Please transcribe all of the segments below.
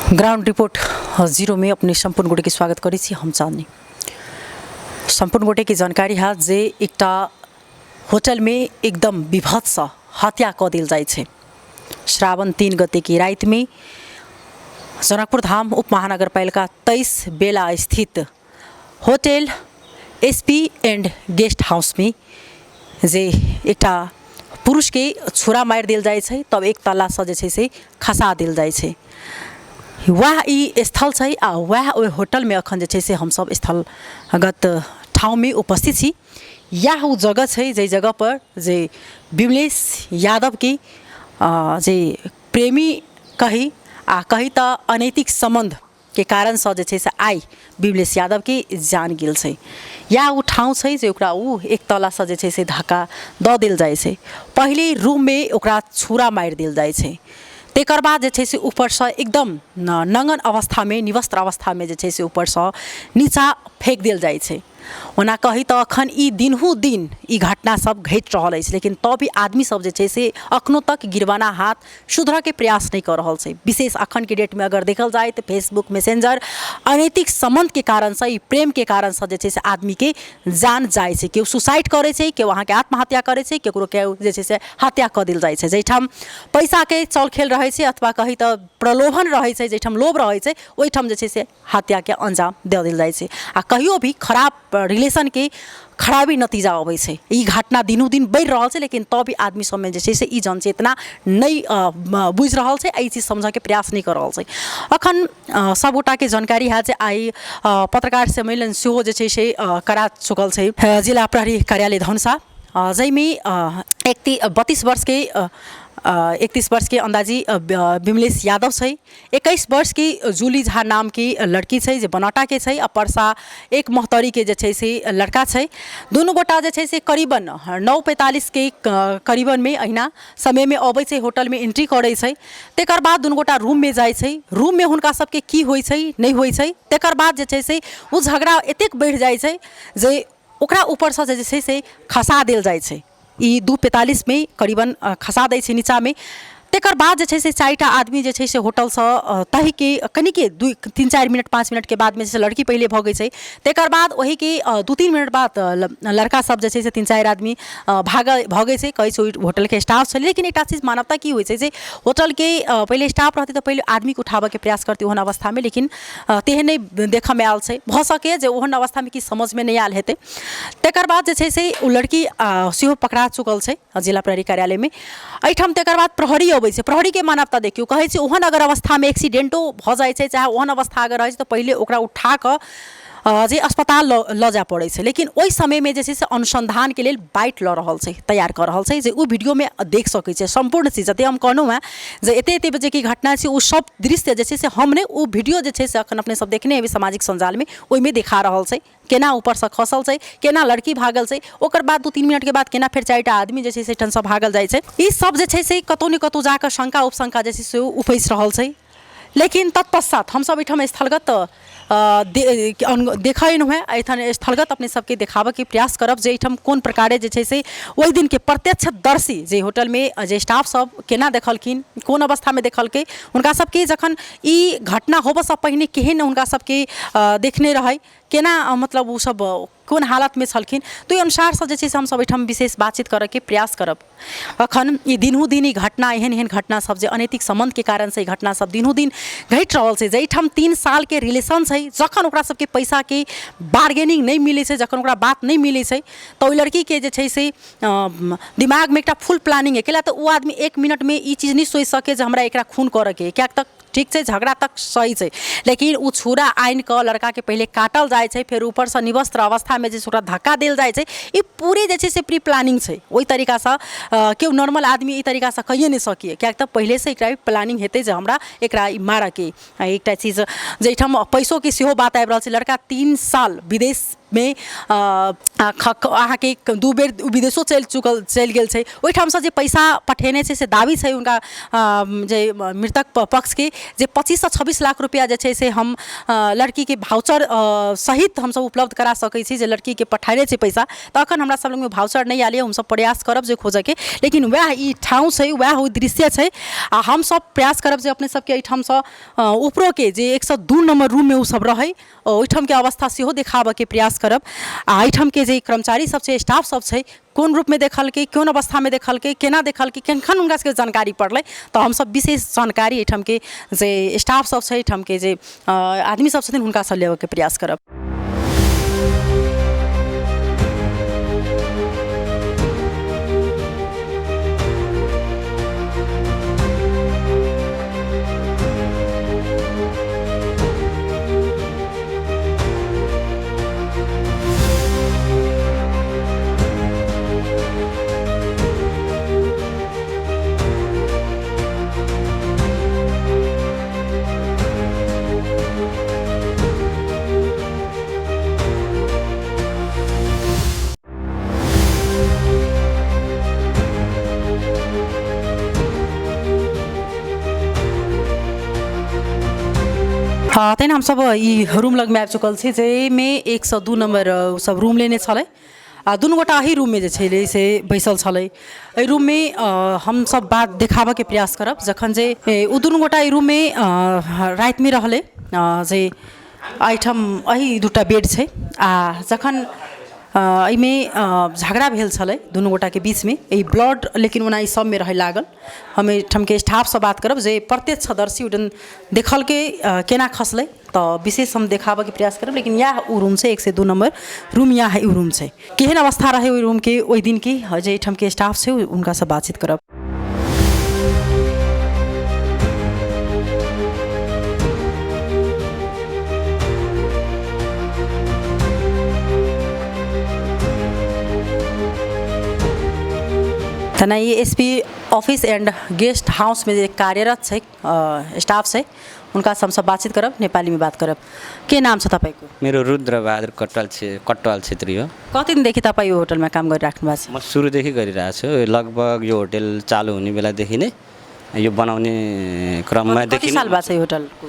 Ground report 0 में अपने संपूर्ण गोटे के स्वागत करी हम चाहनी संपूर्ण गोटे की जानकारी है जे एक होटल में एकदम विभत्स हत्या क दिल जाए छे। श्रावण 3 गते की रात में जनकपुर धाम उप महानगरपालिका 23 बेला स्थित hotel SP and guest house में जे एक पुरुष के छुरा मार दिल जाए छे, तब एक तल्ला से खसा दिल जाए छे। वह ई स्थल है आ वह होटल में अखन से हम सब स्थलगत ठाव में उपस्थित छी। यह वो जगह है जे जगह पर जे विमलेश यादव की जे प्रेमी कही तो अनैतिक संबंध के कारण से आई विमलेश यादव के जान गेल छै। या वो ठाव है जे ओकरा उ एक तला से धक्का द दिल जाए छै। पहले रूम में ओकरा छुरा मार दिल जाए छै। तेकर बाद से ऊपर से एकदम नंगन अवस्था में निवस्त्र अवस्था में से ऊपर से नीचा फेंक दिल जाए छै। ओना कही तो अखन ई दिनहु दिन ई घटना सब घट रहा है, लेकिन तब भी आदमी सब से अखनों तक गिरवाना हाथ सुधर के प्रयास नहीं कर रहा है। विशेष अखन के डेट में अगर देखल जाए तो फेसबुक मैसेंजर अनैतिक संबंध के कारण से प्रेम के कारण से आदमी के जान जाए छे। केओ सुसाइड करे छे, केओ वहाँ के आत्महत्या करे छे, केकरो के से हत्या कर दिल जाए छे। जैठाम पैसा के चल खेल रहे छे अथवा कही तो प्रलोभन रहे छे, जैठाम लोभ रहे छे ओहिठाम से हत्या के अंजाम दे दिल जाए छे। आ कहियो भी खराब रिलेशन के खराबी नतीजा अबै छे। ई घटना दिनों दिन बढ़ रहा है, लेकिन तब भी आदमी सब में से ई जनचेतना नहीं बुझ रहा है, ई चीज समझ के प्रयास नहीं कर रहा है। अखन सब गोटा के जानकारी है जे आई पत्रकार सम्मेलन सेहो से करा चुकल है जिला प्रहरी कार्यालय धनुषा, जैमें 32 वर्ष के 31 वर्ष के अंदाजी विमलेश यादव है। 21 वर्ष की जूली झा नाम की लड़की है जो बनाटा के है। परसा एक मोहतरी के से लड़का है। दोनों गोटा से करीबन 9:45 के करीबन में अहिना समय में अबै छै, होटल में एंट्री करे छै। तेकर बाद दोनों गोटा रूम में जाए छै। रूम में हुनका सबके की होय छै नहीं होय छै। तेकर बाद से वो झगड़ा एतेक बढ़ जाए छै जे ओकरा ऊपर से खसा दिल जाए छै। ई 2:45 में करीबन खसा दै छै नीचा में। तेकर बाद से 4टा आदमी से होटल से तही के कनी के 3-4 मिनट 5 मिनट के बाद में लड़की पहले भगे छै। तेकर बाद वही के 2-3 मिनट बाद लड़का सब से 3-4 आदमी भगे छै। कहे छै होटल के स्टाफ छै, लेकिन एक चीज मानवता की होय छै जे होटल के पहले स्टाफ रहते तो पहले आदमी को उठाबे के प्रयास करते ओहन अवस्था में, लेकिन तेहन नहीं देखा में आयल छै। भ सके जे ओहन अवस्था में कि समझ में नहीं आयल हेतै। तेकर बाद से ओ लड़की सेहो पकड़ा चुकल छै जिला प्रहरी कार्यालय में। एठाम तेकर बाद प्रहरी अबै छै। प्रहरी के मानवता देखियो कहे छै ओहन अगर अवस्था में एक्सीडेंटो भ जाए छै, चाहे ओहन अवस्था अगर रहे तो पहले ओकरा उठा क जे अस्पताल ल जा पड़े छै। लेकिन ओहि समय में से अनुसंधान के लिए बाइट ल रहा है, तैयार कर रहा है, जे उ वीडियो में देख सकै छै संपूर्ण चीज। जते हम कहलहुँ हैं जे एते बजे की घटना छै वो सब दृश्य से हमने वो वीडियो से अखन अपने सब देखने अभी सामाजिक संजाल में ओहिमे देखा रहा है। केना ऊपर से खसल छै, केना लड़की भागल छै, ओकर बाद 2-3 मिनट के बाद केना फिर 4टा आदमी से ठन से भागल जाए छै। ई सब से कतौ न कतौ जाकर शंका उपशंका से उपैस रहल छै। लेकिन तत्पश्चात हम सब एठाम स्थलगत देखै न है, एठाम स्थलगत अपने सबके देखाबे के प्रयास करब जे एठाम कोन प्रकारे से वही दिन के प्रत्यक्षदर्शी जे होटल में जे स्टाफ सब केना देखलखिन, कोन अवस्था में देखलकै, उनका सबके जखन ई घटना होबे से पहिने केहन उनका सबके देखने रहे, केना मतलब वो सब कोन हालत में छलखिन, तो ई अनुसार से हम सब एठाम विशेष बातचीत करे के प्रयास करब। अखन ई दिनहु दिन ई घटना एहन घटना सब जे अनैतिक संबंध के कारण से घटना सब दिनहु दिन घट रहल छै। जैठाम 3 साल के रिलेशन छै, जखन ओकरा सबके पैसा के बार्गेनिंग नहीं मिले छै, जखन ओकरा बात नहीं मिले छै, तो ओई लड़की के से दिमाग में एक फुल प्लानिंग है केला तो वो आदमी 1 मिनट में ई चीज नहीं सोच सके जे हमरा एकरा खून करे के क्या तक ठीक है, झगड़ा तक सही है। लेकिन वो छुरा आइन क लड़का के पहले काटल जाए छै, फिर ऊपर से निवस्त्र अवस्था में ओकरा धक्का दिल जाए छै। ई पूरी से प्री प्लानिंग है। वही तरीका से केओ नॉर्मल आदमी ई तरीका से कहिए नहीं सकिए, क्या तक पहले से एक प्लानिंग हेतै जे हमरा एकरा मारे के। एक चीज जैठाम पैसों की सेहो बात आबि रहल छै। लड़का 3 साल विदेश में अहाँ के 2 बेर विदेशों चल गेल छै। ओहिठाम से जे पैसा पठेने से दावी है उनका जे मृतक पक्ष के जे 25 से 26 लाख रुपया जे छै से हम लड़की के भाउचर सहित हम सब उपलब्ध करा सकै छी जे लड़की के पठाइले छै पैसा त अखन हमरा सब लग में भाउचर नहीं आलिए हम सब प्रयास करब जे खोजे के लेकिन वह ई ठाउँ छै वह ओ दृश्य छै आ हम सब प्रयास करब जे अपने सबके एठाम से ऊपरो के जे 102 नंबर रूम में उ सब रहे ओहिठाम के अवस्था सेहो देखाबे के प्रयास करब आ एठाम के जे कर्मचारी सब छै स्टाफ सब छै कोन रूप में देखलकै कोन अवस्था में देखलकै केना देखलकै केखन हुनका सबके जानकारी पड़लै तो हम सब विशेष जानकारी एठाम के जे स्टाफ सब छै एठाम के जे आदमी सब छथिन हुनका से लेबे के प्रयास करब। हाँ तेना हम सब ई रूम लग में आबि चुकल छी जे में 102 नंबर सब रूम लेने छले आ दुनू गोटा ही रूम में जे छले से बैसल छले एहि रूम में हम सब बात देखाबे के प्रयास करब जखन जे उ दुनू गोटा ई रूम में रात में रहले जे एहिठाम एही दूटा बेड छै आ जखन एहिमे झगड़ा भेल छलै दुनू गोटा के बीच में ई ब्लड लेकिन ओना ई सब में रहे लागल हम एहिठाम के स्टाफ से बात करब जे प्रत्यक्षदर्शी उडन देखल के केना खसलै तो विशेष हम देखाबे के प्रयास करब लेकिन यह उ रूम से 102 नंबर रूम यहाँ है उ रूम से केहन अवस्था रहे ओहि रूम के ओहि दिन की जे एहिठाम के स्टाफ छै उनका से बातचीत करब। तना ये SP office and guest house में जे कार्यरत छै स्टाफ छै उनका से हम सब बातचीत करब नेपाली में बात करब। के नाम छ तपाईको? मेरो रुद्र बहादुर कट्वाल छेत्री हो। कति दिनदेखि तपाईँ यो होटलमा काम गरिराख्नु भएको छ? म सुरुदेखि गरिरहेको छु लगभग यो होटल चालु हुने बेलादेखि नै यो बनाउने क्रममा देखि। कति साल भएको छ यो होटलको?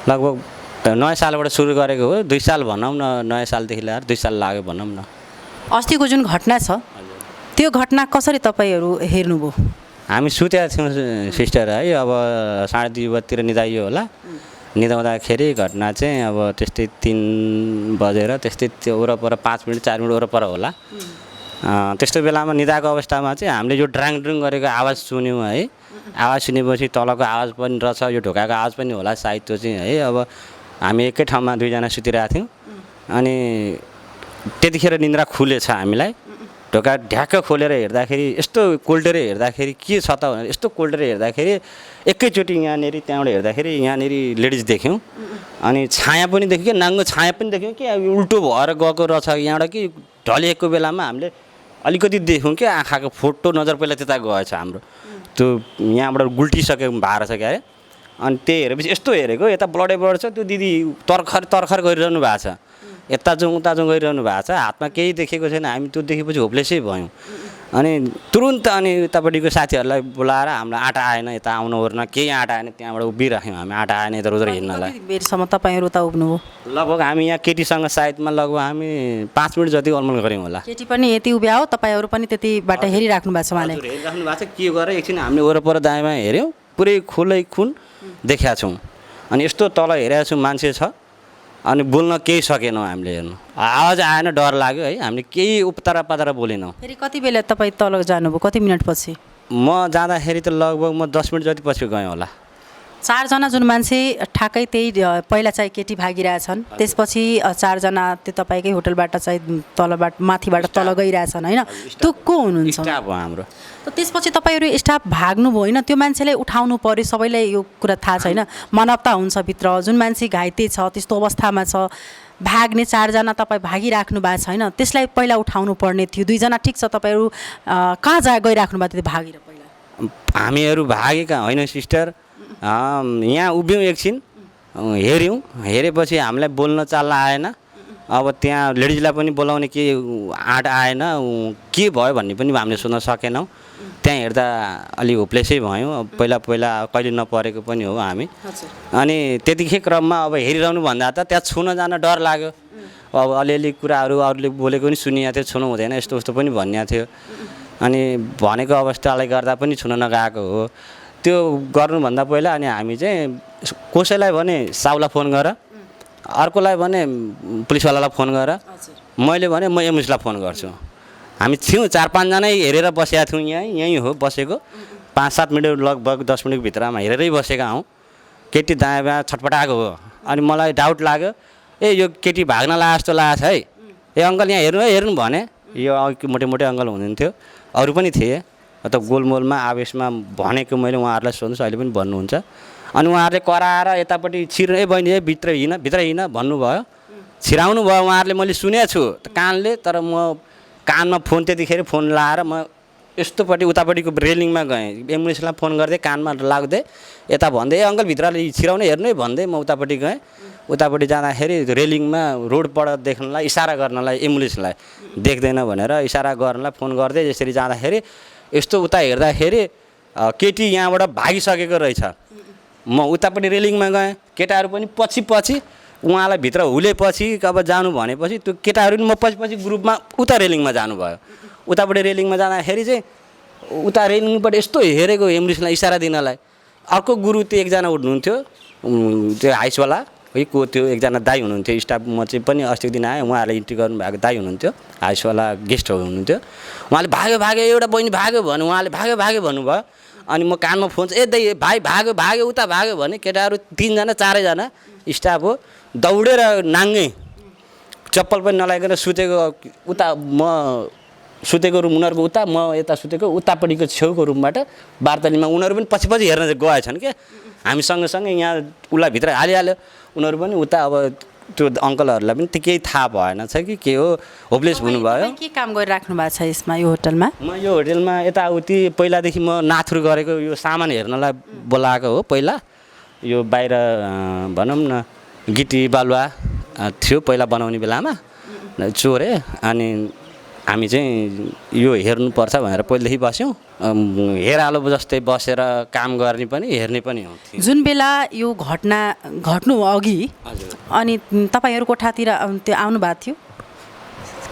लगभग नयाँ सालबाट सुरु गरेको हो 2 साल भनौँ न नयाँ सालदेखि लिएर 2 साल लाग्यो भनौँ न। अस्तिको जुन घटना छ त्यो घटना कसरी तपाईहरु हेर्नुभयो? हामी सुतेका थियौँ सिस्टर है अब 2:30 बजेतिर निदाइयो होला निदाउँदाखेरि घटना चाहिँ अब त्यस्तै 3 बजेर त्यस्तै त्यो वरपर 5 मिनट 4 मिनट वरपर होला त्यस्तो बेलामा निदाएको अवस्थामा चाहिँ हामीले यो ड्राङ ड्रुङ गरेको आवाज सुन्यौँ है आवाज सुनेपछि तलको आवाज पनि रहेछ यो ढोकाको आवाज पनि होला सायद त्यो चाहिँ है अब हामी एकै ठाउँमा 2 जना सुतिरहेका थियौँ अनि त्यतिखेर निन्द्रा खुलेछ हामीलाई ढोका ढ्याक्क खोलेर हेर्दाखेरि यस्तो कोल्टेर हेर्दाखेरि के छ त भनेर यस्तो कोल्टेर हेर्दाखेरि एकैचोटि यहाँनिर त्यहाँबाट हेर्दाखेरि यहाँनिर लेडिज देख्यौँ अनि छाया पनि देख्यौँ कि नाङ्गो छाया पनि देख्यौँ कि उल्टो भएर गएको रहेछ यहाँबाट कि ढलिएको बेलामा हामीले अलिकति देख्यौँ कि आँखाको फोटो नजर पहिला त्यता गएछ हाम्रो त्यो यहाँबाट गुल्टिसकेको भएर छ क्या अरे अनि त्यही हेरेपछि यस्तो हेरेको यता ब्लडै ब्लड छ त्यो दिदी तर्खर गरिरहनु भएको छ यता जाउँ उता जाउँ गरिरहनु भएको छ हातमा केही देखेको छैन हामी त्यो देखेपछि होप्लेसै भयौँ अनि तुरुन्त अनि यतापट्टिको साथीहरूलाई बोलाएर हामीलाई आँटा आएन यता आउनु ओर्न केही आँटा आएन त्यहाँबाट उभिराख्यौँ हामी आँटा आएन यता उता हिँड्नलाई। बेरसम्म तपाईँहरू उता उभिनुभयो? लगभग हामी यहाँ केटीसँग सायदमा लगभग हामी 5 मिनट जति अलमल गऱ्यौँ होला। केटी पनि यति उभ्या हो तपाईँहरू पनि त्यतिबाट हेरिराख्नु भएको छ भने? हेरिराख्नु भएको छ के गरेर एकछिन हामीले वरपर दायाँमा हेऱ्यौँ पुरै खुलै खुन देखाएको छौँ अनि यस्तो तल हेरेको छौँ मान्छे छ अनि बोल्न केही सकेनौँ हामीले हेर्नु आवाज आएन डर लाग्यो है हामीले केही उपतारा पातारा बोलेनौँ। फेरि कति बेला तपाईँ तल जानुभयो कति मिनट पछि? म जाँदाखेरि त लगभग म 10 मिनट जति पछि गएँ होला। 4 जना जुन मान्छे ठ्याक्कै त्यही पहिला चाहिँ केटी भागिरहेछन् त्यसपछि 4 जना त्यो तपाईँकै होटलबाट चाहिँ तलबाट माथिबाट तल गइरहेछन् होइन त्यो को हुनुहुन्छ? स्टाफ हो हाम्रो। त त्यसपछि तपाईँहरू स्टाफ भाग्नुभयो होइन त्यो मान्छेलाई उठाउनु पर्यो सबैलाई यो कुरा थाहा छैन मानवता हुन्छ भित्र जुन मान्छे घाइते छ त्यस्तो अवस्थामा छ भाग्ने 4 जना तपाईँ भागिराख्नु भएको छ होइन त्यसलाई पहिला उठाउनु पर्ने थियो 2 जना ठिक छ तपाईँहरू कहाँ गइराख्नु भएको थियो भागेर पहिला? हामीहरू भागेका होइन सिस्टर यहाँ उभियौँ एकछिन हेऱ्यौँ हेरेपछि हामीलाई बोल्न चाल्न आएन अब त्यहाँ लेडिजलाई पनि बोलाउने के आँट आएन के भयो भन्ने पनि हामीले सोध्न सकेनौँ त्यहाँ हेर्दा अलि होपलेसै भयौँ। अब पहिला कहिले नपरेको पनि हो हामी। अनि त्यतिकै क्रममा अब हेरिरहनु भन्दा त त्यहाँ छुन जान डर लाग्यो। अब अलिअलि कुराहरू अरूले बोलेको पनि सुनिएको थियो, छुनु हुँदैन यस्तो उस्तो पनि भनिएको थियो। अनि भनेको अवस्थाले गर्दा पनि छुन नगएको हो। त्यो गर्नुभन्दा पहिला अनि हामी चाहिँ कसैलाई भने साउलाई फोन गर, अर्कोलाई भने पुलिसवालालाई फोन गर, मैले भने म एम्बुलेन्सलाई फोन गर्छु। हामी थियौँ 4-5 जना हेरेर बसेका थियौँ। यहीँ हो बसेको। 5-7 मिनट लगभग 10 मिनटको भित्रमा हेरेरै बसेका हौँ। केटी दायाँ बायाँ छटपटाएको हो। अनि मलाई डाउट लाग्यो, ए यो केटी भाग्न लाग्यो जस्तो लागेको छ है, ए अङ्कल यहाँ हेर्नु है हेर्नु भने। यो मोटे मोटे अङ्कल हुनुहुन्थ्यो, अरू पनि थिए। त गोलमोलमा आवेशमा भनेको मैले उहाँहरूलाई सोध्नुहोस् अहिले पनि भन्नुहुन्छ। अनि उहाँहरूले कराएर यतापट्टि छिर्नु, ए बहिनी ए भित्र हिँड भन्नुभयो। छिराउनु भयो उहाँहरूले, मैले सुनेको छु कानले। तर म कानमा फोन त्यतिखेर फोन लाएर म यस्तोपट्टि उतापट्टिको रेलिङमा गएँ। एम्बुलेन्सलाई फोन गर्दै कानमा लाग्दै यता भन्दै, ए अङ्कल भित्र छिराउनु हेर्नु है भन्दै म उतापट्टि गएँ। उतापट्टि जाँदाखेरि रेलिङमा रोडबाट देख्नलाई इसारा गर्नलाई एम्बुलेन्सलाई देख्दैन भनेर इसारा गर्नलाई फोन गर्दै यसरी जाँदाखेरि यस्तो उता हेर्दाखेरि केटी यहाँबाट भागिसकेको रहेछ। म उतापट्टि रेलिङमा गएँ, केटाहरू पनि पछि उहाँलाई भित्र हुलेपछि अब जानु भनेपछि त्यो केटाहरू पनि म पछि ग्रुपमा उता रेलिङमा जानुभयो। उतापट्टि रेलिङमा जाँदाखेरि चाहिँ उता रेलिङबाट यस्तो हेरेको एम्बुलेन्सलाई इसारा दिनलाई। अर्को गुरु त्यो एकजना उठ्नुहुन्थ्यो, त्यो हाइसवाला है को त्यो एकजना दाई हुनुहुन्थ्यो स्टाफ। म चाहिँ पनि अस्तिको दिन आएँ, उहाँहरूले इन्ट्री गर्नुभएको दाई हुनुहुन्थ्यो, हाइसवाला गेस्ट हुनुहुन्थ्यो। उहाँले भाग्यो एउटा बहिनी भाग्यो भन्नु, उहाँले भाग्यो भन्नुभयो। अनि म कानमा फोन ए दाइ भाइ भाग्यो उता भाग्यो भने केटाहरू 3 जना 4 जना स्टाफ हो दौडेर नाङ्गे चप्पल पनि नलाइकन सुतेको उता, म सुतेको रुम उनीहरूको उता, म यता सुतेको उतापट्टिको छेउको रुमबाट वार्तालीमा उनीहरू पनि पछि गएर गएछन् क्या। हामी सँगसँगै यहाँ उसलाई भित्र हालिहाल्यो। उनीहरू पनि उता अब त्यो अङ्कलहरूलाई पनि केही थाहा भएन छ कि के हो, होपलेस हुनुभयो। के काम गरिराख्नु भएको छ यसमा यो होटलमा? म यो होटलमा यताउति पहिलादेखि म नाथुर गरेको यो सामान हेर्नलाई बोलाएको हो। पहिला यो बाहिर भनौँ न गिटी बालुवा थियो पहिला बनाउने बेलामा चोरे। अनि हामी चाहिँ यो हेर्नुपर्छ भनेर पहिलेदेखि बस्यौँ। हेरालो जस्तै बसेर काम गर्ने पनि हेर्ने पनि हो। जुन बेला यो घटना घट्नु अघि अनि तपाईँहरू कोठातिर त्यो आउनु भएको थियो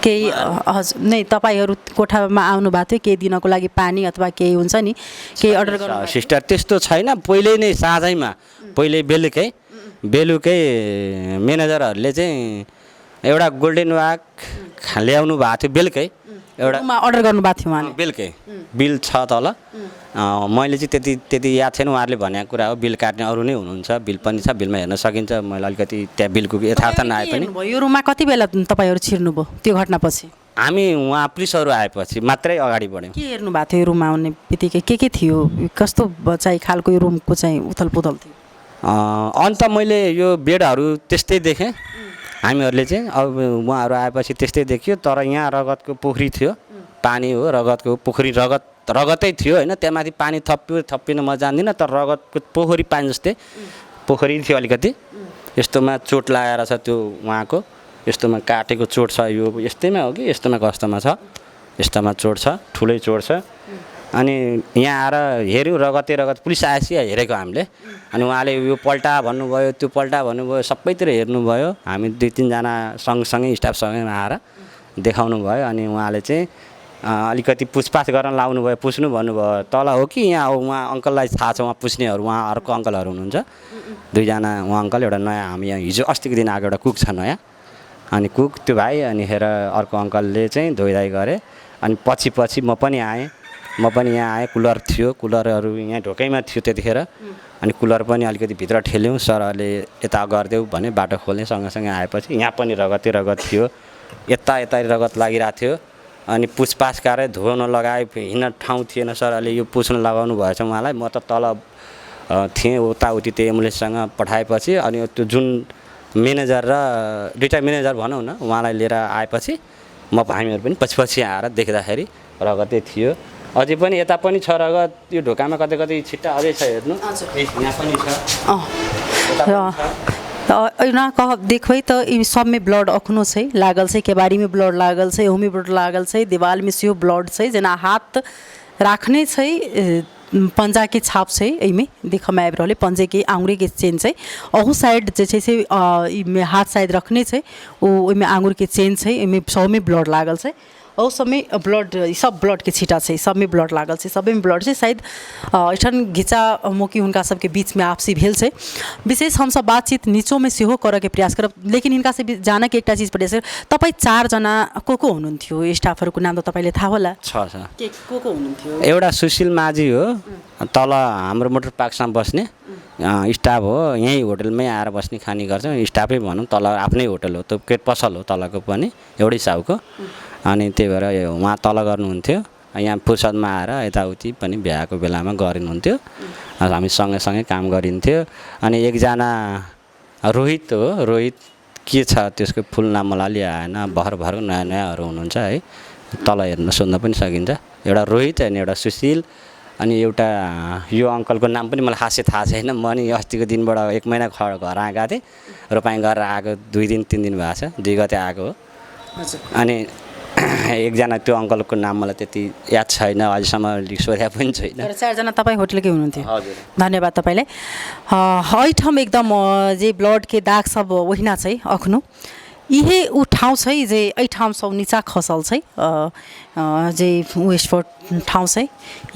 केही? हजुर नै, तपाईँहरू कोठामा आउनु भएको थियो केही दिनको लागि पानी अथवा केही हुन्छ नि केही अर्डर गर्नु? सिस्टर त्यस्तो छैन। पहिले नै साँझैमा पहिले बेलुकै म्यानेजरहरूले चाहिँ एउटा गोल्डेन वाक ल्याउनु भएको थियो। बेलुकै एउटा अर्डर गर्नुभएको थियो उहाँले? बेलुकै बिल छ तल। मैले चाहिँ त्यति याद छैन। उहाँहरूले भनेको कुरा हो, बिल काट्ने अरू नै हुनुहुन्छ, बिल पनि छ, बिलमा हेर्न सकिन्छ। मैले अलिकति त्यहाँ बिलको यथार्थ नआए पनि। यो रुममा कति बेला तपाईँहरू छिर्नुभयो त्यो घटनापछि? हामी उहाँ पुलिसहरू आएपछि मात्रै अगाडि बढ्यौँ। के हेर्नु भएको थियो यो रुममा आउने बित्तिकै? के थियो, कस्तो चाहिँ खालको यो रुमको चाहिँ उथलपुथल थियो? अन्त मैले यो बेडहरू त्यस्तै देखेँ हामीहरूले चाहिँ। अब उहाँहरू आएपछि त्यस्तै देखियो। तर यहाँ रगतको पोखरी थियो, पानी हो रगतको पोखरी, रगतै थियो होइन। त्यहाँमाथि पानी थपिन म जान्दिनँ, तर रगतको पोखरी पानी जस्तै पोखरी थियो अलिकति। यस्तोमा चोट लगाएर छ त्यो उहाँको, यस्तोमा काटेको चोट छ। यो यस्तैमा हो कि यस्तोमा कस्तोमा छ, यस्तोमा चोट छ, ठुलै चोट छ। अनि यहाँ आएर हेऱ्यौँ रगत पुलिस आएपछि हेरेको हामीले। अनि उहाँले यो पल्टा भन्नुभयो, त्यो पल्टा भन्नुभयो, सबैतिर हेर्नुभयो। हामी 2-3 जना सँगसँगै स्टाफसँगै आएर देखाउनु भयो। अनि उहाँले चाहिँ अलिकति पुछपाछ गर्न लाउनु भयो, पुछ्नु भन्नुभयो तल हो कि यहाँ हो। उहाँ अङ्कललाई थाहा छ, उहाँ पुछ्नेहरू उहाँ अर्को अङ्कलहरू हुनुहुन्छ 2 जना। उहाँ अङ्कल एउटा नयाँ हामी यहाँ हिजो अस्तिको दिन आएको एउटा कुक छ नयाँ, अनि कुक त्यो भाइ। अनि हेर अर्को अङ्कलले चाहिँ धोइधाइ गरे। अनि पछि म पनि यहाँ आएँ। कुलर थियो, कुलरहरू यहाँ ढोकैमा थियो त्यतिखेर। अनि कुलर पनि अलिकति भित्र ठेल्यौँ। सरहरूले यता गरिदेऊ भने बाटो खोल्ने। सँगसँगै आएपछि यहाँ पनि रगत थियो, यता रगत लागिरहेको थियो। अनि पुछपाछ गरेर धुन लगाए, हिँड्न ठाउँ थिएन। सरहरूले यो पुछ्न लगाउनु भएछ उहाँलाई। म त तल थिएँ उताउति त्यो एम्बुलेन्ससँग पठाएपछि। अनि त्यो जुन म्यानेजर र 2टा म्यानेजर भनौँ न उहाँलाई लिएर आएपछि हामीहरू पनि पछि आएर देख्दाखेरि रगतै थियो। अझै पनि यता पनि छ रगत, यो ढोकामा कतै छिट्टा अझै छ हेर्नु, यहाँ पनि छ। ना कह देखबै त सब में ब्लड अखनो छै लागल छै, केबाड़ी में ब्लड लागल छै, ओहू में ब्लड लागल छै, दीवार में सेहो ब्लड छै। जेना हाथ राख्ने चाहिँ पंजा के छाप छै एहिमे देखऽमे आबि रहल पंजे के आंगुरी के चेन छै अहू साइड जे छै से हाथ साइड रखने छै ओ ओहिमे आंगुर के चेन छै एहिमे सबमे ब्लड लागल छै और सबमे ब्लड सब ब्लड के छीटा छै सबमे ब्लड लागल छै सबमे ब्लड छै शायद एठन घिचा मोकी हुनका सबके बीच में आपसी भेल छै विशेष हम सब बातचीत नीचो में सेहो करऽ के प्रयास करब लेकिन हिनका से जान के एकटा चीज प्रयास तपाई 4 जना को हुनुहुन्थ्यो स्टाफहरुको नाम त तपाईले थाहा होला छ के को हुनुहुन्थ्यो एउटा सुशील माझी हो तल हाम्रो मोटर पार्कमा बस्ने स्टाफ हो यही होटलमै आएर बस्ने खाने गर्छ स्टाफै भनौँ तल आफ्नै होटल हो त्यो केट पसल हो तलको पनि एउटै साउको अनि त्यही भएर उहाँ तल गर्नुहुन्थ्यो यहाँ फुर्सदमा आएर यताउति पनि भ्याएको बेलामा गरिनुहुन्थ्यो हामी सँगै काम गरिन्थ्यो अनि एकजना रोहित हो रोहित के छ त्यसको फुल नाम मलाई अलि आएन भर नयाँहरू हुनुहुन्छ है तल हेर्न सोध्न पनि सकिन्छ एउटा रोहित अनि एउटा सुशील अनि एउटा यो अङ्कलको नाम पनि मलाई खासै थाहा छैन म नि अस्तिको दिनबाट 1 महिना घर आएको थिएँ रोपाइँ गरेर आएको 2 दिन 3 दिन भएको छ 2 गते आएको हो अनि एकजना त्यो अङ्कलको नाम मलाई त्यति याद छैन अझसम्म सोधेको पनि छैन 4 जना तपाईँ होटलकै हुनुहुन्थ्यो हजुर धन्यवाद तपाईलाई ठाउँ एकदम जे ब्लड के दाग सब ओहिना छै अखनो इहे ऊ ठाउँ छै जे एहि ठाउँ सब नीचा खसल छै जे वेस्ट ठाउँ छै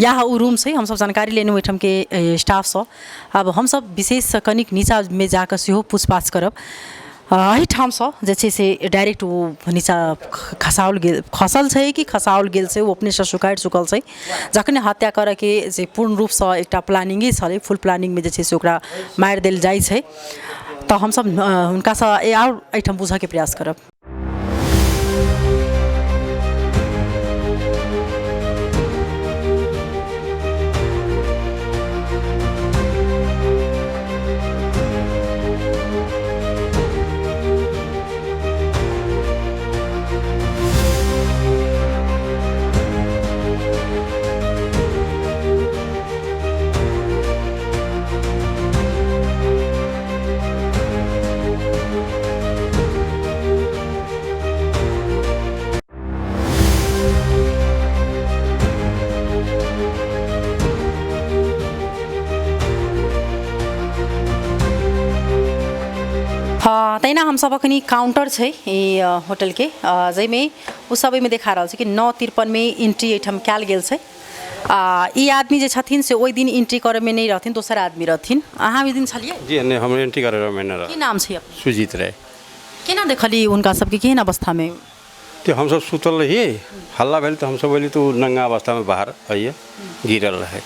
यहाँ ऊ रूम छै हम सब जानकारी लेने ओहिठाम के स्टाफ सब अब हम सब विशेष कनिक नीचा में जाकर सेहो पूछताछ करब एहि ठाउँ से जे छै से डायरेक्ट वो नीचा खसाओल गेल खसल छै कि खसाओल गेल छै वो अपने से सुखाइट चुकल छै जखने हत्या करे के जे पूर्ण रूप से एकटा प्लानिंगे छलै फुल प्लानिंग में जे छै से ओकरा मारि देल जाइ छै तो हम सब हुनका से और एहिठाम बुझऽ के प्रयास करब तैना हम सब अखनी काउंटर छै होटल के जैमे उ सब में देखा रहल छै कि 9:53 में एंट्री एठम कैल गेल छै ई आदमी जे छथिन से ओइ दिन एंट्री करे में नहीं रहथिन दोसर आदमी रहथिन अहाँ ओइ दिन छलिए जी नहीं हम एंट्री करे में नहीं रह की नाम छै अपन सुजीत राय केना देखली उनका सबके केहन अवस्था में तो हम सब सुतल रहिए हल्ला भेल तो हम सब बोली तो नंगा अवस्था में बाहर आइए गिरल रहे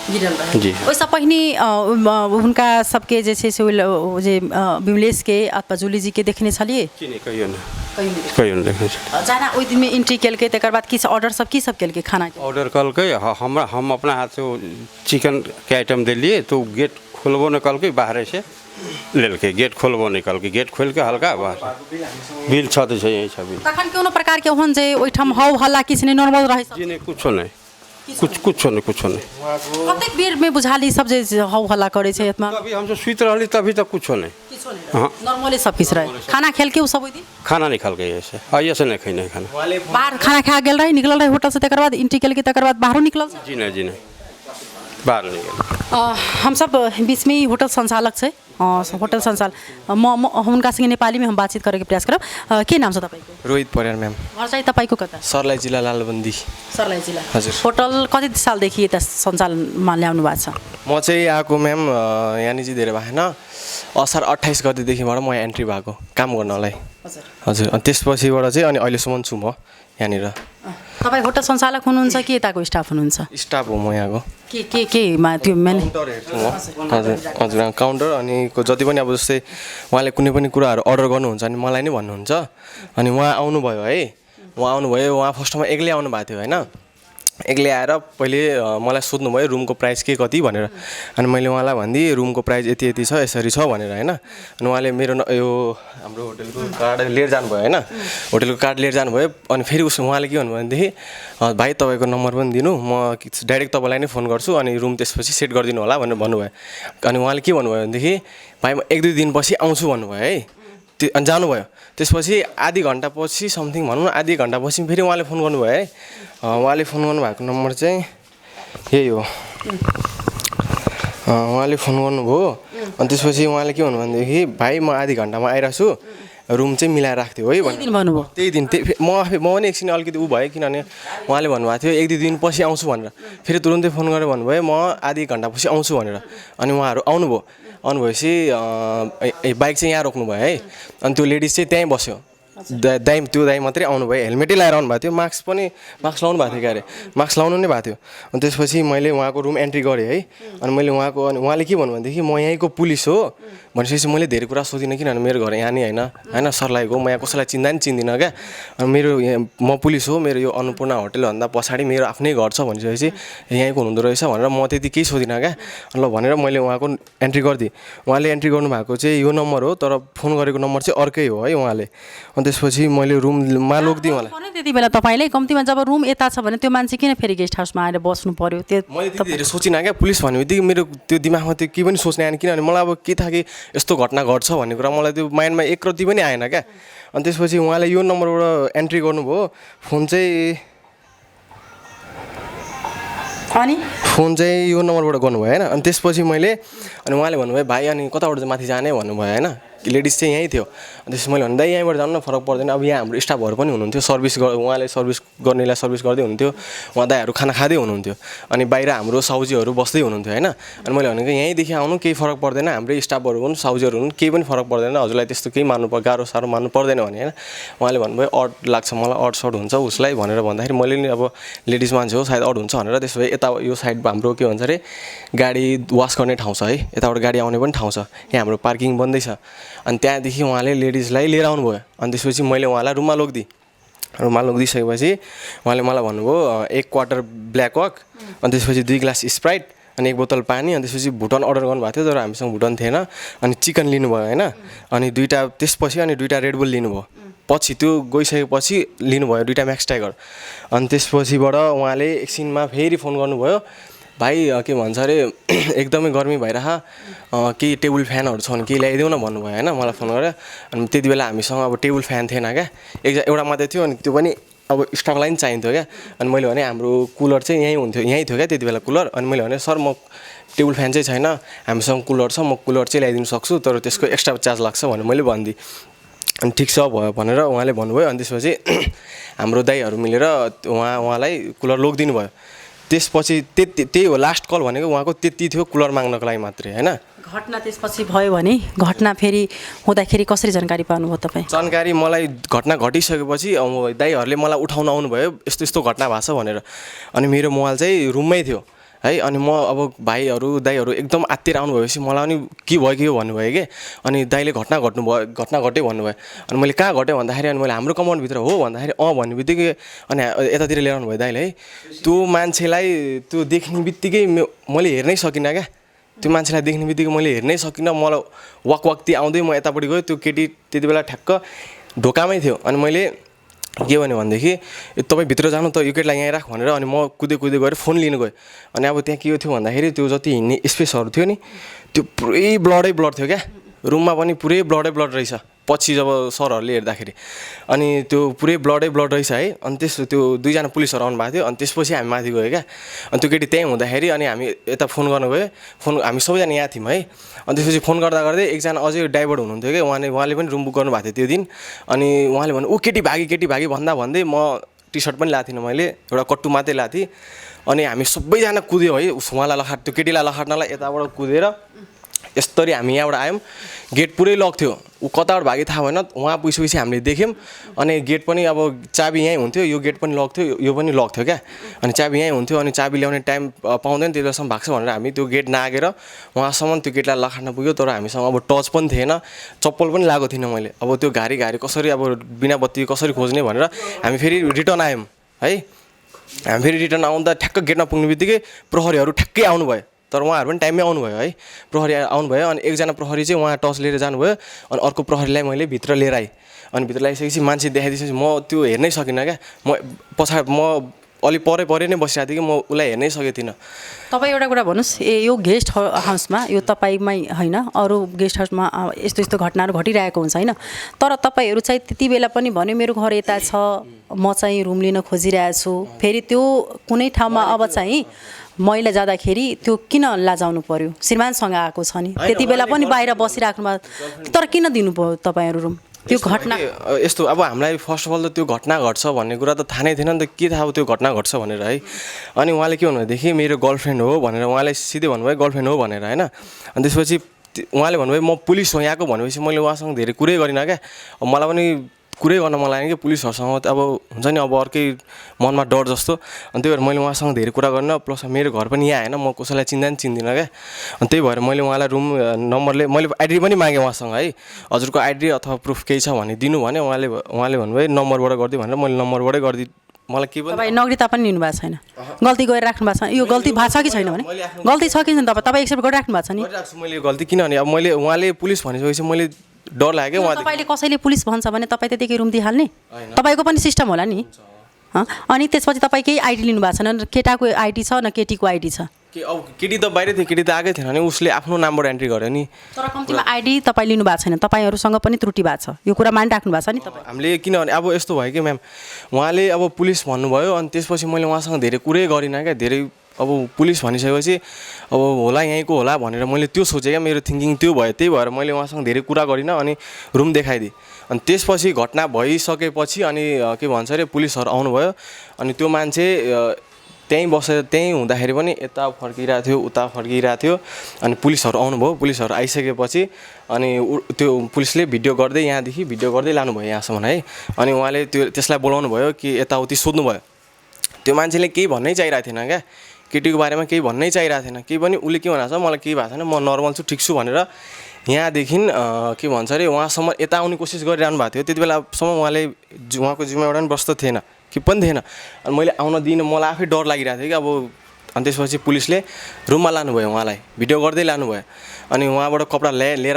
जी ओइसे पहिने हुनका सबके जे छै से जे विमलेश के अथवा जूली जी के देखने छलिए कि नहीं कहियो नहीं देखने छलिए जाना ओइ दिन में एंट्री केलके तकर बाद किछ ऑर्डर सब की सब केलके खाना के ऑर्डर कलके हम अपना हाथ से चिकन के आइटम दिलिए तो गेट खोलबो न कलके बाहर से लेलके गेट खोलबो नहीं कलके गेट खोल के हल्का बाहर बिल छ त छै यही छ बिल तखन कोनो प्रकार के ओहन जे ओइठाम हौ हल्ला किछ नहीं नॉर्मल रहै जी नहीं कुछो नहीं कुछ नहीं कतेक बेर में बुझाली सब जे हौ हल्ला करे छै एतना अभी हम जो सुत रहली तभी तक कुछो नहीं हां नॉर्मली सब किछ रहे खाना खेल के उ सब ओइ दिन खाना नहीं खा के ऐसे आइए से नहीं खैने खाना बाहर खाना खा गेल रहे निकलल रहे होटल से तकर बाद एंट्री केल के तकर बाद बाहर निकलल जी नहीं बाहर नहीं गेल हम सब बीच में होटल संचालक छै होटल संचालक हुनका संगे नेपाली में हम बातचीत करे के प्रयास करब के नाम छ तपाईको रोहित परियार मैम घर चाहिँ तपाईको कता सर्लाही जिल्ला लालबन्दी सर्लाही जिल्ला हजुर होटल कति सालदेखि यता सञ्चालनमा ल्याउनु भएको छ म चाहिँ आएको म्याम यानी चाहिँ धेरै भएन असार 28 गतेदेखिबाट म यहाँ एन्ट्री भएको काम गर्नलाई हजुर अनि त्यसपछिबाट चाहिँ अनि अहिलेसम्म छु म यहाँनिर तपाईँ होटल सञ्चालक हुनुहुन्छ कि यताको स्टाफ हुनुहुन्छ स्टाफ हो म यहाँको केमा त्यो मेन हजुर हजुर काउन्टर अनि जति पनि अब जस्तै उहाँले कुनै पनि कुराहरू अर्डर गर्नुहुन्छ अनि मलाई नै भन्नुहुन्छ अनि उहाँ आउनुभयो है उहाँ फर्स्टमा एक्लै आउनु भएको थियो होइन एक्लै आएर पहिले मलाई सोध्नुभयो रुमको प्राइस के कति भनेर अनि मैले उहाँलाई भनिदिएँ रुमको प्राइस यति छ यसरी छ भनेर होइन अनि उहाँले मेरो यो हाम्रो होटलको कार्ड लिएर जानुभयो होइन होटलको कार्ड लिएर जानुभयो अनि फेरि उहाँले के भन्नुभयो भनेदेखि भाइ तपाईँको नम्बर पनि दिनु म डाइरेक्ट तपाईँलाई नै फोन गर्छु अनि रुम त्यसपछि सेट गरिदिनु होला भनेर भन्नुभयो अनि उहाँले के भन्नुभयो भनेदेखि भाइ म 1-2 दिनपछि आउँछु भन्नुभयो है अनि जानुभयो त्यसपछि आधी घन्टापछि समथिङ भनौँ न आधी घन्टापछि फेरि उहाँले फोन गर्नुभयो है उहाँले फोन गर्नुभएको नम्बर चाहिँ यही हो उहाँले फोन गर्नुभयो अनि त्यसपछि उहाँले के भन्नु भनेदेखि भाइ म आधी घन्टामा आइरहेको छु रुम चाहिँ मिलाएर राख्थ्यो है कति दिन भन्नुभयो त्यही दिन म पनि एकछिन अलिकति ऊ भयो किनभने उहाँले भन्नुभएको थियो 1-2 दिन पछि आउँछु भनेर फेरि तुरुन्तै फोन गरेर भन्नुभयो म आधी घन्टापछि आउँछु भनेर अनि उहाँहरू आउनुभयो आउनुभएपछि बाइक चाहिँ यहाँ रोक्नुभयो है अनि त्यो लेडिज चाहिँ त्यहीँ बस्यो दाइ त्यो दाइ मात्रै आउनुभयो हेलमेटै लगाएर आउनुभएको थियो मास्क लाउनु भएको थियो क्यारे मास्क लाउनु नै भएको थियो अनि त्यसपछि मैले उहाँको रुम एन्ट्री गरेँ है अनि मैले अनि उहाँले के भन्नु भनेदेखि म यहीँको पुलिस हो भनेपछि मैले धेरै कुरा सोधिनँ किनभने मेरो घर यहाँ नि होइन सर्लाहीको म यहाँ कसैलाई चिन्दिनँ क्या अनि मेरो म पुलिस हो मेरो यो अन्नपूर्ण होटलभन्दा पछाडि मेरो आफ्नै घर छ भनेपछि यहीँको हुनुहुँदो रहेछ भनेर म त्यति केही सोधिनँ क्या ल भनेर मैले उहाँको एन्ट्री गरिदिएँ उहाँले एन्ट्री गर्नुभएको चाहिँ यो नम्बर हो तर फोन गरेको नम्बर चाहिँ अर्कै हो है उहाँले अनि त्यसपछि मैले रुममा लगिदिएँ उहाँलाई त्यति बेला तपाईँले कम्तीमा जब रुम यता छ भने त्यो मान्छे किन फेरि गेस्ट हाउसमा आएर बस्नु पर्यो त्यो मैले त्यति धेरै सोचिनँ क्या पुलिस भन्ने बित्तिकै मेरो त्यो दिमागमा त्यो केही पनि सोच्ने आएन किनभने मलाई अब के थाहा कि यस्तो घटना घट्छ भन्ने कुरा मलाई त्यो माइन्डमा एकरत्ती पनि आएन क्या अनि त्यसपछि उहाँले यो नम्बरबाट एन्ट्री गर्नुभयो फोन चाहिँ यो नम्बरबाट गर्नुभयो होइन अनि त्यसपछि मैले अनि उहाँले भन्नुभयो भाइ अनि कताबाट चाहिँ माथि जाने भन्नुभयो होइन लेडिज चाहिँ यहीँ थियो अनि त्यसपछि मैले भन्दा यहीँबाट जानु न फरक पर्दैन अब यहाँ हाम्रो स्टाफहरू पनि हुनुहुन्थ्यो उहाँले सर्भिस गर्नेलाई सर्भिस गर्दै हुनुहुन्थ्यो उहाँ दाइहरू खाना खाँदै हुनुहुन्थ्यो अनि बाहिर हाम्रो साउजीहरू बस्दै हुनुहुन्थ्यो होइन अनि मैले भनेको यहीँदेखि आउनु केही फरक पर्दैन हाम्रै स्टाफहरू हुन् साउजीहरू हुन् केही पनि फरक पर्दैन हजुरलाई त्यस्तो केही गाह्रो साह्रो मान्नु पर्दैन भने होइन उहाँले भन्नुभयो अड लाग्छ मलाई अड सर्ट हुन्छ उसलाई भनेर भन्दाखेरि मैले नि अब लेडिज मान्छे हो सायद अड हुन्छ भनेर त्यसो भए यता यो साइड हाम्रो के भन्छ अरे गाडी वास गर्ने ठाउँ छ है यताबाट गाडी आउने पनि ठाउँ छ यहाँ हाम्रो पार्किङ बन्दैछ अनि त्यहाँदेखि उहाँले लेडिजलाई लिएर आउनुभयो अनि त्यसपछि मैले उहाँलाई रुममा लगिदिइसकेपछि उहाँले मलाई भन्नुभयो 1 क्वार्टर ब्ल्याक वाक अनि त्यसपछि 2 ग्लास स्प्राइट अनि 1 बोतल पानी अनि त्यसपछि भुटन अर्डर गर्नुभएको थियो तर हामीसँग भुटन थिएन अनि चिकन लिनुभयो होइन अनि 2टा त्यसपछि अनि 2टा रेडबुल लिनुभयो पछि त्यो गइसकेपछि लिनुभयो 2टा म्याक्स टाइगर अनि त्यसपछिबाट उहाँले एकछिनमा फेरि फोन गर्नुभयो भाइ के भन्छ अरे एकदमै गर्मी भइरह केही टेबल फ्यानहरू छ भने केही ल्याइदेऊ न भन्नुभयो होइन मलाई फोन गरेर अनि त्यति बेला हामीसँग अब टेबल फ्यान थिएन क्या एउटा मात्रै थियो अनि त्यो पनि अब स्टकलाई पनि चाहिन्थ्यो क्या अनि मैले भने हाम्रो कुलर चाहिँ यहीँ थियो क्या त्यति बेला कुलर अनि मैले भने सर म टेबल फ्यान चाहिँ छैन हामीसँग कुलर छ म कुलर चाहिँ ल्याइदिनु सक्छु तर त्यसको एक्स्ट्रा चार्ज लाग्छ भनेर मैले भनिदिएँ अनि ठिक छ भयो भनेर उहाँले भन्नुभयो अनि त्यसपछि हाम्रो दाइहरू मिलेर उहाँलाई कुलर लगिदिनु भयो त्यसपछि त्यही हो लास्ट कल भनेको उहाँको त्यति थियो कुलर माग्नको लागि मात्रै होइन घटना त्यसपछि भयो भने घटना फेरि हुँदाखेरि कसरी जानकारी पाउनुभयो तपाईँ जानकारी मलाई घटना घटिसकेपछि दाइहरूले मलाई उठाउन आउनुभयो यस्तो यस्तो घटना भएको छ भनेर अनि मेरो मोबाइल चाहिँ रुममै थियो है अनि म अब भाइहरू दाइहरू एकदम आत्तिएर आउनुभएपछि मलाई पनि के भयो भन्नुभयो कि अनि दाइले घटना घट्यो भन्नुभयो अनि मैले कहाँ घट्यो भन्दाखेरि अनि मैले हाम्रो कमाउन्टभित्र हो भन्दाखेरि भन्ने बित्तिकै अनि यतातिर ल्याएर आउनुभयो दाइले है त्यो मान्छेलाई त्यो देख्ने बित्तिकै मैले हेर्नै सकिनँ क्या त्यो मान्छेलाई देख्ने बित्तिकै मैले हेर्नै सकिनँ मलाई वाकती आउँदै म यतापट्टि गएँ त्यो केटी त्यति बेला ठ्याक्क ढोकामै थियो अनि मैले के भन्यो भनेदेखि तपाईँ भित्र जानु त यो केटीलाई यहीँ राख भनेर अनि म कुदै गएर फोन लिनु गएँ अनि अब त्यहाँ के थियो भन्दाखेरि त्यो जति हिँड्ने स्पेसहरू थियो नि त्यो पुरै ब्लड थियो क्या रुममा पनि पुरै ब्लड रहेछ पछि जब सरहरूले हेर्दाखेरि अनि त्यो पुरै ब्लड रहेछ है अनि त्यो 2जना पुलिसहरू आउनुभएको थियो अनि त्यसपछि हामी माथि गयो क्या अनि त्यो केटी त्यहीँ हुँदाखेरि अनि हामी यता फोन गर्नु गयो हामी सबैजना यहाँ थियौँ है अनि त्यसपछि फोन गर्दै एकजना अझै ड्राइभर हुनुहुन्थ्यो कि उहाँले पनि रुम बुक गर्नुभएको थियो त्यो दिन अनि उहाँले भन्नु केटी भागी भन्दै म टी सर्ट पनि लाएको थिइनँ मैले एउटा कट्टु मात्रै लाएको थिएँ अनि हामी सबैजना कुद्यौँ है उहाँलाई त्यो केटीलाई लखाट्नलाई यताबाट कुदेर यस्तरी हामी यहाँबाट आयौँ गेट पुरै लक थियो ऊ कताबाट भागी थाहा भएन उहाँ पुगिसकेपछि हामीले देख्यौँ अनि गेट पनि अब चाबी यहीँ हुन्थ्यो यो गेट पनि लक थियो यो पनि लक थियो क्या अनि चाबी यहीँ हुन्थ्यो अनि चाबी ल्याउने टाइम पाउँदैन त्यति बेलासम्म भाग्छ भनेर हामी त्यो गेट नागेर उहाँसम्म त्यो गेटलाई लखाट्न पुग्यो तर हामीसँग अब टच पनि थिएन चप्पल पनि लगाएको थिइनँ मैले अब त्यो घारी कसरी अब बिना बत्ती कसरी खोज्ने भनेर हामी फेरि रिटर्न आयौँ है हामी फेरि रिटर्न आउँदा ठ्याक्क गेटमा पुग्ने बित्तिकै प्रहरीहरू ठ्याक्कै आउनुभयो तर उहाँहरू पनि टाइममै आउनुभयो है प्रहरी आउनुभयो अनि एकजना प्रहरी चाहिँ उहाँ टर्च लिएर जानुभयो अनि अर्को प्रहरीलाई मैले भित्र लिएर आएँ अनि भित्र ल्याइसकेपछि मान्छे देखाइदिएपछि म त्यो हेर्नै सकिनँ क्या म अलिक परे नै बसिरहेको थिएँ कि म उसलाई हेर्नै सकेको थिइनँ तपाईँ एउटा कुरा भन्नुहोस् यो गेस्ट हाउसमा यो तपाईँमै होइन अरू गेस्ट हाउसमा यस्तो घटनाहरू घटिरहेको हुन्छ होइन तर तपाईँहरू चाहिँ त्यति बेला पनि भन्यो मेरो घर यता छ म चाहिँ रुम लिन खोजिरहेको छु फेरि त्यो कुनै ठाउँमा अब चाहिँ महिला जाँदाखेरि त्यो किन लाजाउनु पर्यो श्रीमानसँग आएको छ नि त्यति बेला पनि बाहिर बसिराख्नु तर किन दिनु भयो तपाईँहरू रुम त्यो घटना यस्तो अब हामीलाई फर्स्ट अफ अल त त्यो घटना घट्छ भन्ने कुरा त थाहा नै थिएन नि त के थाहा अब त्यो घटना घट्छ भनेर है अनि उहाँले के भन्नुभएदेखि मेरो गर्लफ्रेन्ड हो भनेर उहाँले सिधै भन्नुभयो गर्लफ्रेन्ड हो भनेर होइन अनि त्यसपछि उहाँले भन्नुभयो म पुलिस हो यहाँको भनेपछि मैले उहाँसँग धेरै कुरै गरिनँ क्या मलाई पनि कुरै गर्न मन लागेन कि पुलिसहरूसँग अब हुन्छ नि अब अर्कै मनमा डर जस्तो अनि त्यही भएर मैले उहाँसँग धेरै कुरा गरिनँ प्लस मेरो घर पनि यहाँ होइन म कसैलाई चिन्दिनँ क्या अनि त्यही भएर मैले उहाँलाई रुम नम्बरले मैले आइडी पनि मागेँ उहाँसँग है हजुरको आइडी अथवा प्रुफ केही छ भने दिनु भने उहाँले भन्नुभयो नम्बरबाट गरिदियो भनेर मैले नम्बरबाटै गरिदिएँ मलाई के पनि तपाईँ नागरिकता पनि लिनु भएको छैन गल्ती गरिराख्नु भएको छ यो गल्ती भएको छ कि छैन भने गल्ती छ कि छैन तपाईँ एक्सेप्ट गरिराख्नु भएको छ नि गरिरहेको छु मैले गल्ती किनभने अब मैले उहाँले पुलिस भनिसकेपछि मैले डर लाग्यो क्या तपाईँले कसैले पुलिस भन्छ भने तपाईँ त्यतिकै रुम दिइहाल्ने तपाईँको पनि सिस्टम होला नि अनि त्यसपछि तपाईँ केही आइडी लिनु भएको छैन केटाको आइडी छ न केटीको आइडी छ कि अब केटी त बाहिर थियो केटी त आएकै थिएन नि उसले आफ्नो नामबाट एन्ट्री गर्यो नि तर कम्तीमा आइडी तपाईँ लिनु भएको छैन तपाईँहरूसँग पनि त्रुटि भएको छ यो कुरा मानिराख्नु भएको छ नि तपाईँ हामीले किनभने अब यस्तो भयो कि म्याम उहाँले अब पुलिस भन्नुभयो अनि त्यसपछि मैले उहाँसँग धेरै कुरै गरिनँ क्या धेरै अब पुलिस भनिसकेपछि अब होला यहीँको होला भनेर मैले त्यो सोचेँ क्या मेरो थिङ्किङ त्यो भयो त्यही भएर मैले उहाँसँग धेरै कुरा गरिनँ अनि रुम देखाइदिएँ अनि त्यसपछि घटना भइसकेपछि अनि के भन्छ अरे पुलिसहरू आउनुभयो अनि त्यो मान्छे त्यहीँ हुँदाखेरि पनि यता फर्किरहेको थियो उता फर्किरहेको थियो अनि पुलिसहरू आउनुभयो पुलिसहरू आइसकेपछि अनि त्यो पुलिसले भिडियो गर्दै यहाँदेखि भिडियो गर्दै लानुभयो यहाँसम्म है अनि उहाँले त्यसलाई बोलाउनु भयो कि यताउति सोध्नुभयो त्यो मान्छेले केही भन्नै चाहिरहेको थिएन क्या केटीको बारेमा केही भन्नै चाहिरहेको थिएन केही पनि उसले के भनेको छ मलाई केही भएको छैन म नर्मल छु ठिक छु भनेर यहाँदेखि के भन्छ अरे उहाँसम्म यता आउने कोसिस गरिरहनु भएको थियो त्यति बेलासम्म उहाँको जिम्मा एउटा पनि बस्दा थिएन कि पनि थिएन अनि मैले आउन दिइनँ मलाई आफै डर लागिरहेको थियो कि अब अनि त्यसपछि पुलिसले रुममा लानुभयो उहाँलाई भिडियो गर्दै लानुभयो अनि उहाँबाट कपडा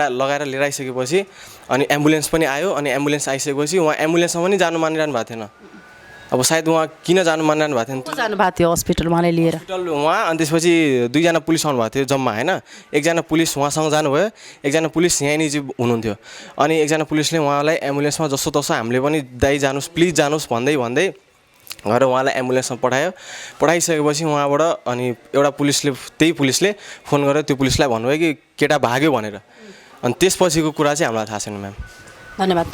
लगाएर लिएर आइसकेपछि अनि एम्बुलेन्स पनि आयो अनि एम्बुलेन्स आइसकेपछि उहाँ एम्बुलेन्समा पनि जानु मानिरहनु भएको थिएन अब सायद उहाँ किन जानु मानिरहनु भएको थिएन जानुभएको थियो हस्पिटल उहाँलाई लिएर हस्पिटल उहाँ अनि त्यसपछि 2 जना पुलिस आउनुभएको थियो जम्मा होइन एकजना पुलिस उहाँसँग जानुभयो एकजना पुलिस यहीँ चाहिँ हुनुहुन्थ्यो अनि एकजना पुलिसले उहाँलाई एम्बुलेन्समा जस्तो तसो हामीले पनि दाइ जानुहोस् प्लिज जानुहोस् भन्दै गएर उहाँलाई एम्बुलेन्समा पठाइसकेपछि उहाँबाट अनि एउटा त्यही पुलिसले फोन गरेर त्यो पुलिसलाई भन्नुभयो कि केटा भाग्यो भनेर अनि त्यसपछिको कुरा चाहिँ हामीलाई थाहा छैन म्याम धन्यवाद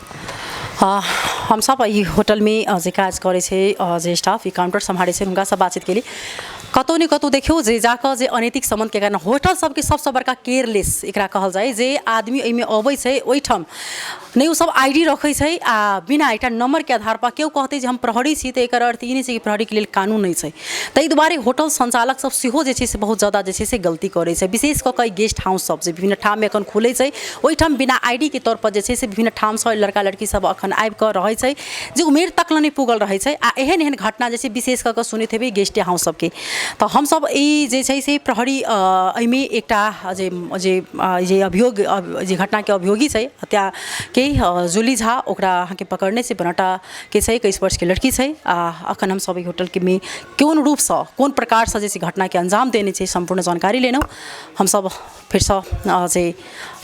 हम सब ये होटल में जे काज करे छे जे स्टाफ ये काउंटर संभाले छे उनका सब बातचीत के लिए कतौ न कतौ देखियो जे जाकर जे अनैतिक संबंध के कारण होटल सबके सबसे बड़का केयरलेस एकरा कहल जाए जे आदमी एहिमे अबै छै ओइठम नहीं सब आईडी रखे छै आ बिना एकटा नंबर के आधार पर केओ कहते जे हम प्रहरी छी त एकर अर्थ ई नहीं छै कि प्रहरी के लेल कानून नहीं छै तै दुआरे होटल संचालक सब सेहो जे छै से बहुत ज्यादा जे छै से गलती करे छै विशेष क के गेस्ट हाउस सब जे विभिन्न ठाम में एखन खुले छै ओइठम बिना आईडी के तौर पर जे छै से विभिन्न ठाम से लड़का लड़की सब अखन आबि क रहे छै जे उमेर तक नहीं पुगल रहे छै आ एहन घटना जे छै विशेष क के सुनैत हेबै गेस्ट हाउस सबके तो हम सब ई जे छै से प्रहरी एहिमे एकटा जे अभियोग जे घटना के अभियोगी छै हत्या के जूली झा ओकरा अहाँके पकड़ने से बनटा के छै 21 वर्ष के लड़की छै आ अखन हम सब होटल के में कोन रूप से कोन प्रकार से जे घटना के अंजाम देने छै संपूर्ण जानकारी लेनौ हम सब फिर से जे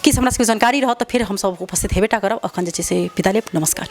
किस हमरा सबके जानकारी रहत तो फिर हम सब उपस्थित हेबेटा करब अखन जे छै से विदा लेब नमस्कार।